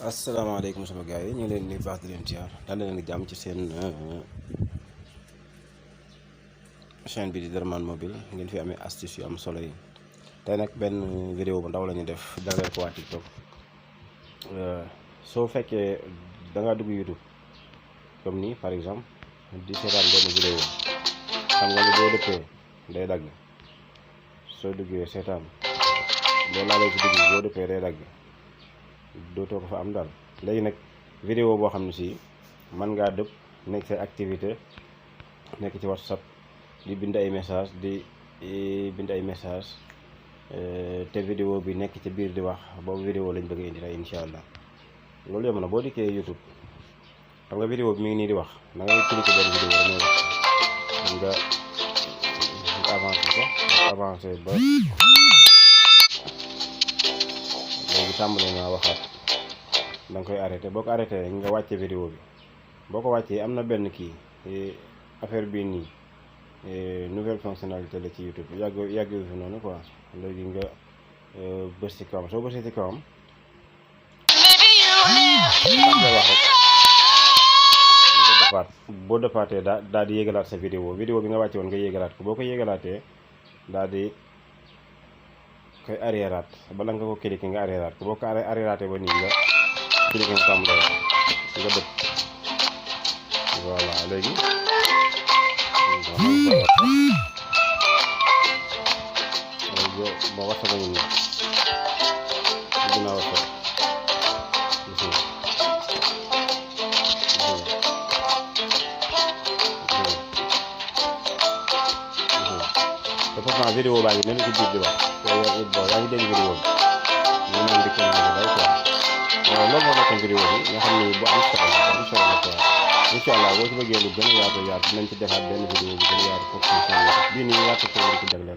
asalaamaaleykum sama gars yi ñu ngi leen di baax di leen ziar daal leen jàmm ci seen chaîne bi di Derman mobile ngeen fi amee astuce yu am solo yi tey nag benn vidéo bu ndaw la ñu def jagleel ko waa TikTok soo fekkee da ngaa dugg YouTube comme nii par exemple di seetaan benn vidéo xam nga ni boo dëppee day dagg soo duggee seetaan boo laalee ci dugg boo dëppee day dagg dootoo ko fa am daal. léegi nag vidéo boo xam ne si mën ngaa dëpp nekk say activité nekk ci WhatsApp di bind ay message te vidéo bi nekk ci biir di wax boobu vidéo lañ bëgg a indi tey incha allah. loolu yomb na boo dikkee YouTube xam nga vidéo bi mi ngi nii di wax da ngay cliquer benn vidéo rek mooy wax nga avancé ko avancé ba léegi tàmbali naa waxaat da nga koy arrêté boo ko arrêté nga wàcce vidéo bi boo ko wàccee am na benn kii affaire bii nii nouvelle fonctionnalité la ci YouTube yàgg fi noonu quoi. léegi nga bës ci kawam soo bësee ci kawam tàmbali wax rek nga defaat boo defaatee daal di yéegalaat sa vidéo bi nga wàcce woon nga yéegalaat ko boo ko yéegalaatee daal di koy arriéraat bala nga ko cliquer nga arriéraat ko boo ko arriéraatee ba nii nga cliquer nga tàmbali nga dëpp voilà léegi boo wasa nañu nii dinaa wasa te pourtant vidéo baa ngi mel ci biir di wax yaa ngi dégg vidéo bi ñu naan di ko daw quoi loolu moo nekkoon vidéo bi nga xam ni bu am solo la quoi incha allah boo ci bëggee lu gën a yaatu dinañ ci defaat benn vidéo bu gën a yaatu pour bii nii yaatu ko ci jagleel